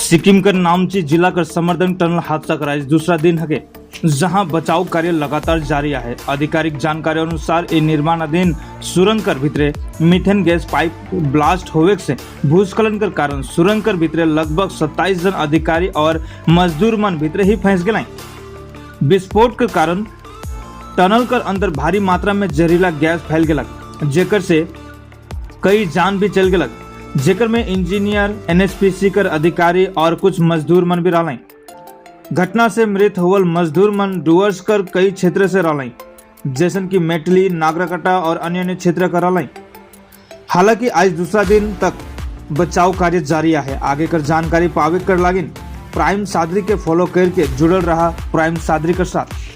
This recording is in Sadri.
सिक्किम कर नामची जिला कर समरदंग टनल हादसा कर आज दूसरा दिन हके, जहां बचाव कार्य लगातार जारी है। आधिकारिक जानकारी अनुसार ये निर्माणाधीन सुरंग कर भीतरे मीथेन गैस पाइप ब्लास्ट होवे से भूस्खलन कर कारण सुरंग कर भीतरे लगभग 27 जन अधिकारी और मजदूर मन भीतरे ही फंस गए। विस्फोट के कारण टनल कर अंदर भारी मात्रा में जहरीला गैस फैल गलक, जेकर से कई जान भी चल गलक, जेकर में इंजीनियर, एनएचपीसी कर अधिकारी और कुछ मजदूर मन भी रहलें। घटना से मृत होवल मजदूर मन डुअर्स कर कई क्षेत्र से रहलें, जैसन कि मेटली, नागराकाटा और अन्य अन्य क्षेत्र कर रहलें। हालांकि आज दूसरा दिन तक बचाव कार्य जारी है। आगे कर जानकारी पावे कर लागिन प्राइम सादरी के फॉलो करके जुड़ल रहा प्राइम सादरी के साथ।